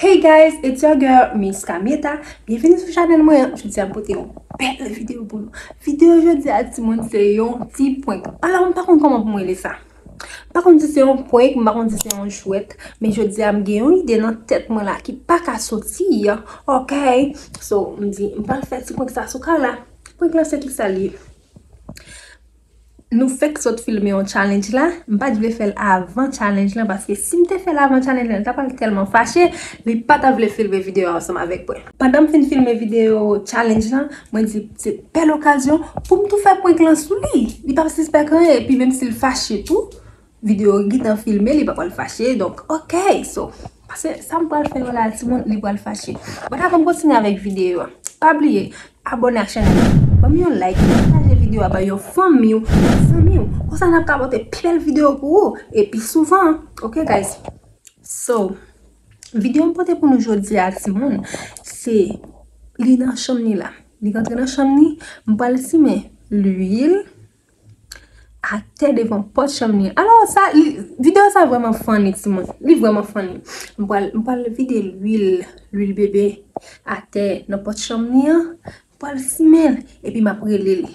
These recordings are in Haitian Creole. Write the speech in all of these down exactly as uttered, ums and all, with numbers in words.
Hey guys, it's your girl, Miss Kamieta. Byenvini sou chanèl mwen. Jodi a m pote yon bèl videyo pou nou. Videyo jodi a, timoun, se yon ti prank. Alò, m pa konn kòman pou m rele sa. M pa konn si se yon prank, m pa konn si se yon jwèt, men jodi a m gen yon ide nan tèt mwen la ki pa ka soti, ok? So, m di, m pral fè ti prank sa sou Carla. Prank lan se kisa l ye? Nou fèk sot filme yon challenge la, m pa t vle fè l avan challenge lan, paske si m te fè l avan challenge lan, li ta pral tèlman fache, li pa ta vle filme videyo a ansanm avèk mwen. Pandan m fin filme videyo challenge lan, mwen di se bèl okazyon pou m tou fè prank lan sou li. Li p ap sispèk anyen, epi menm si l fache tou, videyo gentan filme, li pa pral fache, donk, ok, so, paske sa m pral fè yo la, timoun, li pral fache. But avan m kontinye avèk videyo a, pa bliye, abòne ak chanèl la. Ban m yon like, pataje videyo a bay yon fanmi w, zanmi w. Konsa n ap ka pote pi bèl videyo pou ou, e pi souvan, ok, guys? So, videyo m pote pou nou jodi a, timoun, se li nan chanm ni la. Li rantre nan chanm ni, m pral simen lwil atè devan pòt chanm ni an. Alò, sa, li, videyo sa vrèman funny, timoun. Li vrèman funny. M pral, m pral vide lwil, lwil bebe atè nan pòt chanm ni an. M pral simen l, epi m ap rele l.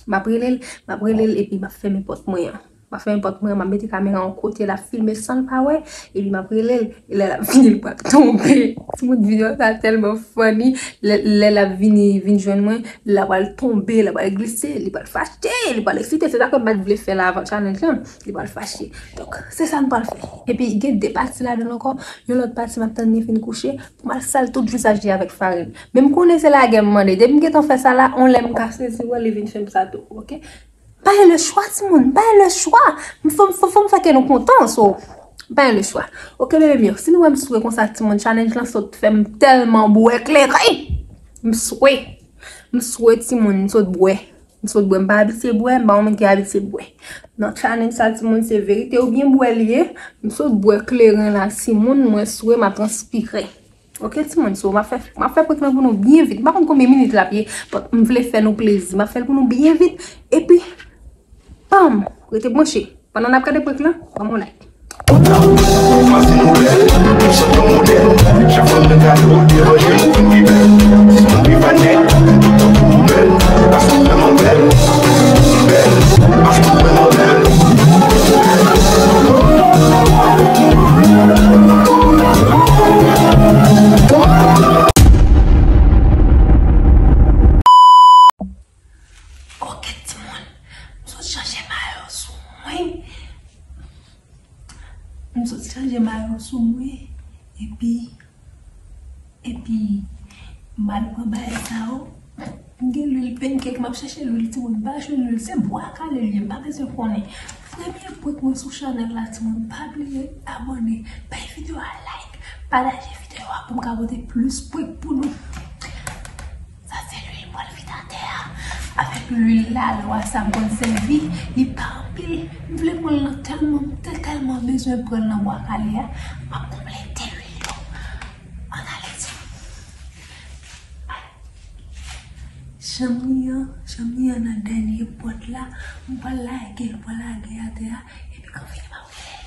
M ap rele l, m ap rele l, epi m ap fèmen pòt mwen an. M ap fèmen pòt mwen an, m ap mete kamera yon kote, l ap filme san l pa wè, epi m ap rele l, e lè l ap vini, li pral tonbe. Timoun, videyo sa tèlman funny, lè, lè l ap vini, vin jwenn mwen, l ap pral tonbe, l ap pral glise, li pral fache, li pral eksite, se sa ke m pa t vle fè l avan challenge lan, li pral fache. Donk, se sa n pral fè. Epi, gen de pati ladan l ankò, yon lòt pati m ap tann li fin kouche, pou m al sal tout vizaj li avèk farin. Men m konnen se lagè m mande. Depi m gentan fè sa la, on lè m ka sezi wè li vin fè m sa tou, ok? M pa gen lechwa, timoun, m pa gen lechwa. M fò, fò, fò m fè ke nou kontan, so, m pa gen lechwa. Ok, bebe m yo, si nou wè m swe konsa, timoun, challenge lan sot fè m tèlman bwè kleren. M swe. M swe, timoun, m sot bwè. M sot bwè, m pa abitye bwè, m pa yon moun ki abitye bwè. Nan challenge sa, timoun, se verite oubyen bwè li ye. M sot bwè kleren la, timoun, mwen swe, m ap transpire. Ok, timoun, so, m ap fè, m ap fè prank lan pou nou byen vit. M pa konn konbyen minit l ap ye, but m vle fè nou plezi. M ap fè l pou nou byen vit. Epi, pam, rete branche. Pandan n ap gade prank lan, ban m yon like. Ok, timoun. M sot chanje mayo sou mwen. M sot chanje mayo sou mwen. Epi, epi, m al pran bagay sa yo. M gen lwil pancake, m ap chèche lwil, timoun. M pa jwenn lwil. Se bwa kale l ye, m pa bezwen konnen. Premye prank mwen sou chanèl la, timoun. Pa bliye abòne, bay videyo a like, pataje videyo a pou m ka pote plis prank pou nou. Sa se lwil m pral vide atè a. Avèk lwil lalwa sa m konn sèvi, li pa anpil. M vle pran l nan tèlman, m te tèlman bezwen pran l nan bwa kale a. M ap konplete lwil yo. Ann ale di. Chanm ni an, chanm ni an nan dènye pòt la. M pral lage l, m pral lage atè a. Epi kan fini m ap rele.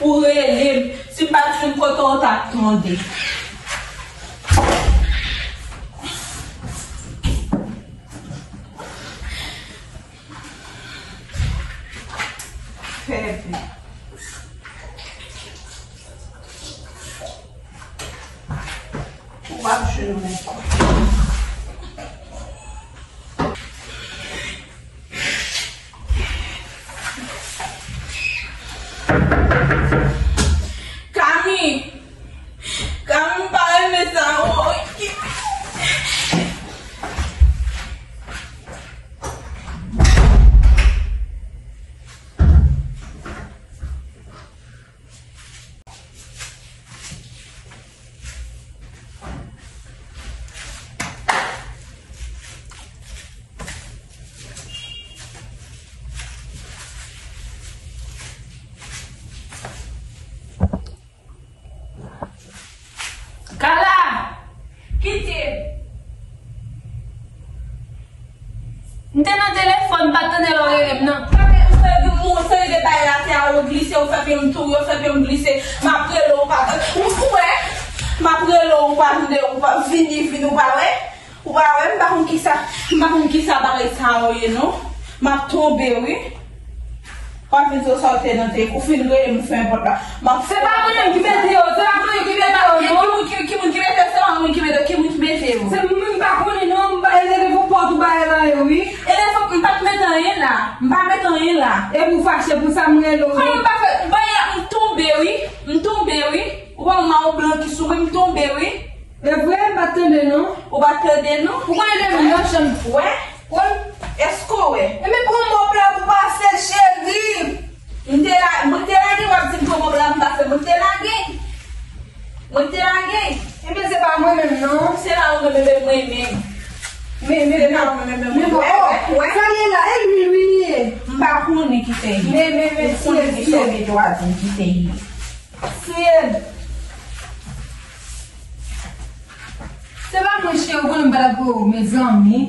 Ou rele m. Si m pa t jwenn kote w t ap tande. Fè pè. Ou p ap jwenn mwen. Kami! Kami, m pa renmen sa, woy. Kala! Kite! M te nan telefòn, m pa t tande lè w rele m nan. Ou fè m monte de bay la, tè a, ou glise, ou fè pye m tou, ou fè pye m glise. M ap rele w, ou pa tande. Ou wè? M ap rele w, ou pa tande, ou pa vini, vini, ou pa wè? Ou pa wè, m pa konn kisa, m pa konn kisa bagay sa yo ye, non. M ap tonbe, wi. W ap vin sou sa w te nan te, ou fin rele m, ou fèmen pòt la. M ap... Se pa mwen menm ki mete yo, se pa mwen ki mete yo, non. Ki moun ki, ki moun ki mete yo? Se pa mwen ki mete yo, ki moun ki mete yo? Se mwen menm, m pa konnen, non, m pa, e telefòn pòt ou ba e la yo, wi. E telefòn, m pa t mete anyen la, m pa mete anyen la. E pou fache pou sa, m rele w, wi. Kòman m pa fè, m pa, m tonbe, wi, m tonbe, wi. Ou pa wè m a yon blan ki sou mwen, m tonbe, wi. E vre, m pa t tande non. Ou pa t tande non? Ou konnen depi m nan chanm. Wè? Wè? Èske w wè? Enben pran mòp la pou pase, cheri. M te la, mwen te lage, w ap di m pran mòp la, m pase. Mwen te lage. Mwen te lage. Enben se pa mwen menm non. Se pa ou menm, enben mwen menm. Men, men, se pa ou menm, enben mwen menm. Wè, wè, wè. Sa ye la, e lwil wi li ye. M pa konnen ki fè li. Men, men, men, m konnen ki fè w mete w a di m ki fè li. Sye! Se pa mwen cheri, ou konnen m pa t ap wè w, mezanmi.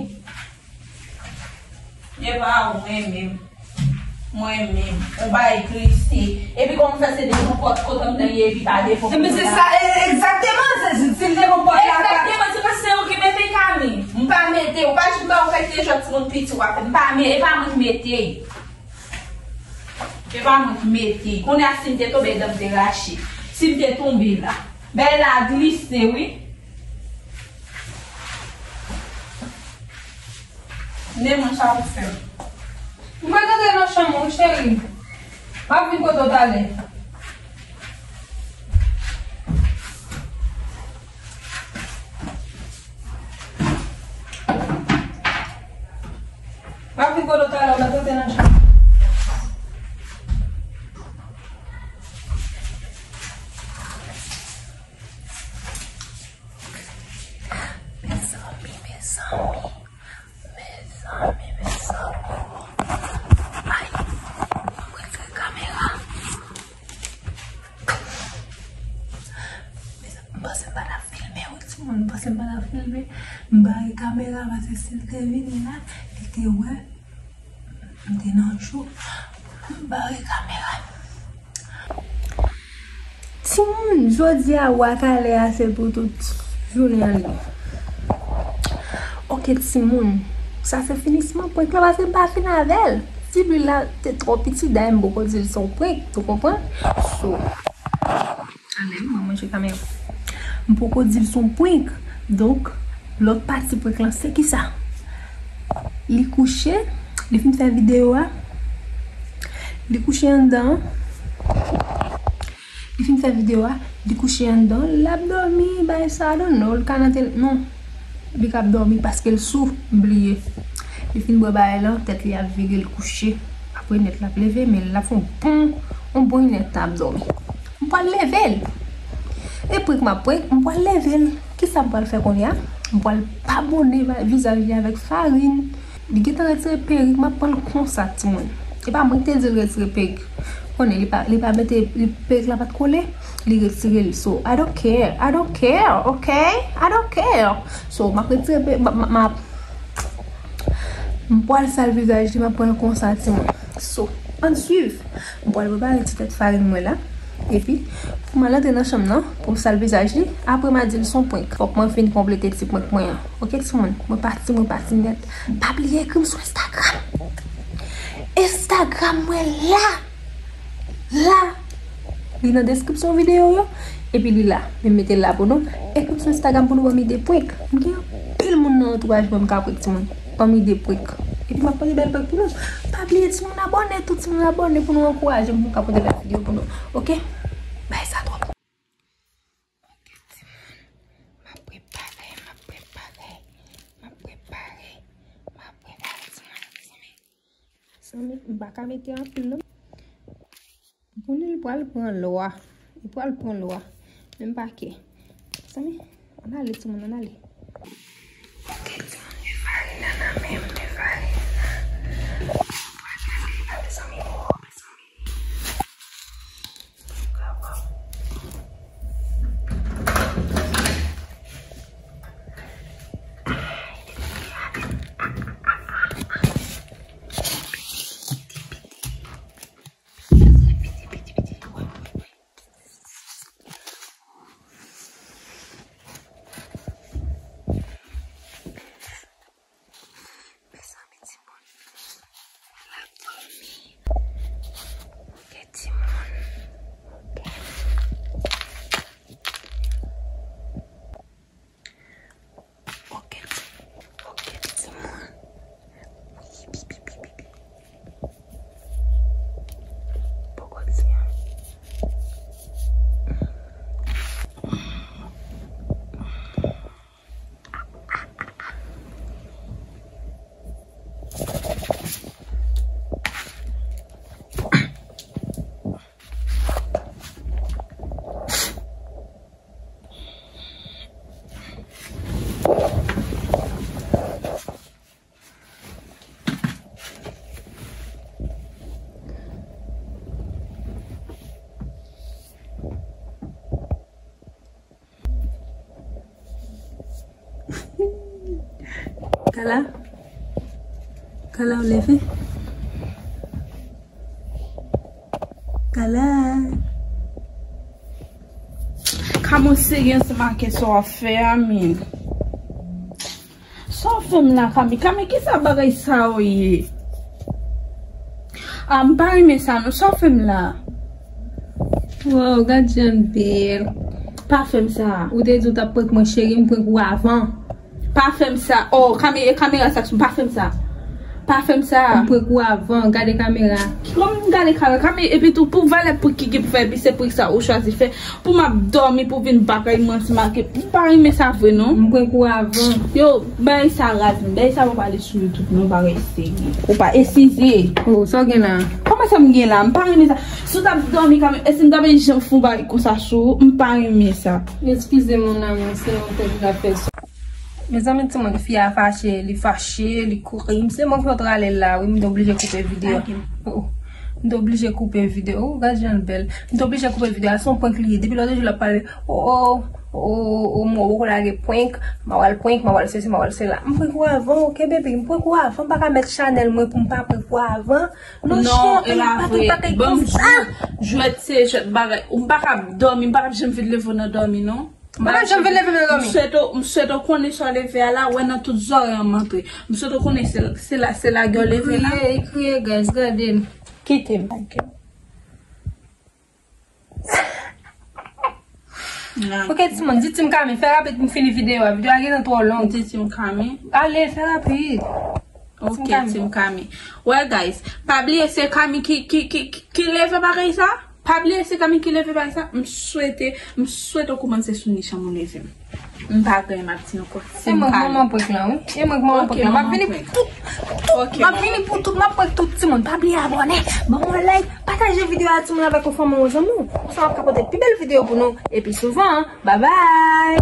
E pa ou mwen menm. Mwen menm. Ou bay glise. Epi kòman fè se devan pòt kote m nan ye, epi pa devan pòt la? Enben se sa, e, egzakteman, se, se, se devan pòt la. Egzakteman, se paske se ou ki mete Kami. M pa mete, ou pa jis ba ou fè te jwèt timoun piti w ap fè. M pa me-, e pa mwen ki mete. E pa mwen ki mete. Kounye a si m te tonbe, dan m te rache. Si m te tonbe la. Bèl la glise, wi. Men mwen sa pou fè. Mwen rete nan chanm ou, cheri. M ap vin kote w talè. M ap vin kote w talè, w mèt rete nan chanm. Mezanmi, mezanmi. Mezanmi, mezanmi. Ay, mwen retire kamera. Mezanmi, m panse m pa t ap filme, wi, timoun, m panse m pa t ap filme. M bare kamera, paske si l te vini la, li te wè. M te nan jou. M bare kamera. Timoun, jodi a, wa talè a, se pou tout jounen an li. Oke, timoun. Sa se finisman prank la, paske m pa fin avè l. Ti lwil la te twò piti, dayè m poko di l se yon prank, ou konprann? So, Talè wi, mwen manje kamera. M poko di l se yon prank. Donk, lòt pati prank lan se kisa? Li kouche, li fin fè videyo a. Li kouche anndan. Li fin fè videyo a, li kouche anndan, l ap dòmi, bagay sa, I don't know, li ka nan tel-, non. Li k ap dòmi paske l sou, m bliye. Li fin bwè bagay lan, tèt li ap vire, l kouche. Apre nèt l ap leve, men l ap fè yon bon, yon bon inèdtan ap dòmi. M pral leve l. E prank m ap prank, m pral leve l. Kisa m pral fè kounye a? M pral pabone va-, vizaj li avèk farin. Li gentan retire perik, m ap pran l konsa, timoun. E pa mwen ki te di l retire perik. Konnen li pa, li pa mete, li, perik la pa t kole, li retire l. So, I don't care, I don't care, ok? I don't care. So, m ap retire perik, m ap, m ap, m ap, m pral sal vizaj li, m ap pran l konsa, timoun. So, ann swiv. M pral prepare ti tèt farin mwen la. Epi, pou m al antre nan chanm nan, pou m sal vizaj li, apre m a di l se yon prank. Fòk mwen fin konplete ti prank mwen an. Oke, timoun? Mwen pati, mwen pati nèt. Pa bliye ekri m sou Instagram. Instagram mwen la! La! Li nan deskripsyon videyo yo. Epi li la. Men m mete l la pou nou. Ekri m sou Instagram pou nou ban m ide prank. M gen anpil moun nan antouraj mwen m ka prank timoun. Ban m ide prank. Epi m ap pote bèl prank pou nou. Pa bliye timoun abòne, tout timoun abòne pou nou ankouraje m pou m ka pote bèl videyo pou nou. Oke? Bay sa twòp. Oke timoun. M ap prepare, m ap prepare, m ap prepare, m ap prepare timoun. Mezanmi, m pa ka mete anpil non. M konnen li pral pran lwa. Li pral pran lwa. Men m pa kè. Mezanmi, ann ale timoun, ann ale. Oke timoun, men farina nan men m, men farina. M pral ale, mezanmi, o, mezanmi. Mezanmi, timoun. L ap dòmi. Oke, timoun. Oke. Oke, timoun. Oke, timoun. Wi, pi, pi, pi, pi, pi. Poko di anyen. Kala? Kala, ou leve? Kala? Kòman w serye ansanm ak sa w ap fè a, men? Sa w fè m la, Kami? Kami, kisa bagay sa yo ye? A, m pa renmen sa, non. Sa w fè m la? Wow, gad jan l bèl. Pa fè m sa. Ou te di w t ap prank mwen, cheri, m prank ou avan. Pa fè m sa. Oh, Kami, e kamera sa sou, pa fè m sa. Pa fè m sa. M prank ou avan, gade kamera. Kòman m gade kamera? Kami, epi tou, pou valè prank ki gen pou fè, epi se prank sa ou chwazi fè. Pou m ap dòmi, pou vin bakay mwen ansanm ak, m pa renmen sa vre non. M prank ou avan. Yo, bagay sa raz, bagay sa pa pale sou YouTube non, bagay serye. Ou pa eskize. Oh, sa w gen la? Kòman sa m gen la? M pa renmen sa. Si w t ap dòmi kanmenm, èske m t ap janm fè yon bagay konsa sou ou? M pa renmen sa. Eskize mon amour, se yon prank m t ap fè sou ou. Mezanmi, timoun, fi a fache, li fache, li kouri. M se mwen ki fè w t rale l la, wi, m te oblije koupe videyo. Oh, m te oblije koupe videyo. Oh, gad jan l bèl. M te oblije koupe videyo a, se yon prank li ye. Depi lòt jou l ap pale, oh, oh, oh, oh, mwen poko lage prank, m a wè l prank, m a wè l sesi, m a wè l sela. M prank ou avan, oke, baby, m prank ou avan, m pa ka mèt chanèl mwen pou m pa prank ou avan. Non, e pa vre. Ban m jwèt, jwèt se jwèt bagay. Ou m pa ka dòmi, m pa ka janm vin leve nan dòmi, non. M pa ka janm vin leve nan dòmi. M swete, m swete w konnen sa w leve a la, wè nan tout zòrèy an m antre. M swete w konnen se, se la, se lagè w leve la. Li kriye, li kriye, guys, gade l. Kite m. Ok. Ok, timoun, di Team Kami, fè rapid pou m fini videyo a. Videyo a gentan twò long. Di Team Kami. Ale, fè rapid. Ok, Team Kami. Well, guys, pa bliye se Kami ki, ki, ki, ki, ki leve bagay sa. Pa bliye se Kami ki leve bagay sa. M swete, m swete w kòmanse sou nich an, mon nevye m. M pa gen m ap di ankò. E mwen k manman prank lan, wi. E mwen k manman prank lan. M ap vini pou tout. M ap vini pou tout. M ap prank tout timoun. Pa bliye abòne. Ban mwen like. Pataje videyo a timoun avèk yon fanmi w, zanmi w. Konsa w ap ka pote pi bèl videyo pou nou. Epi souvan. Bye bye.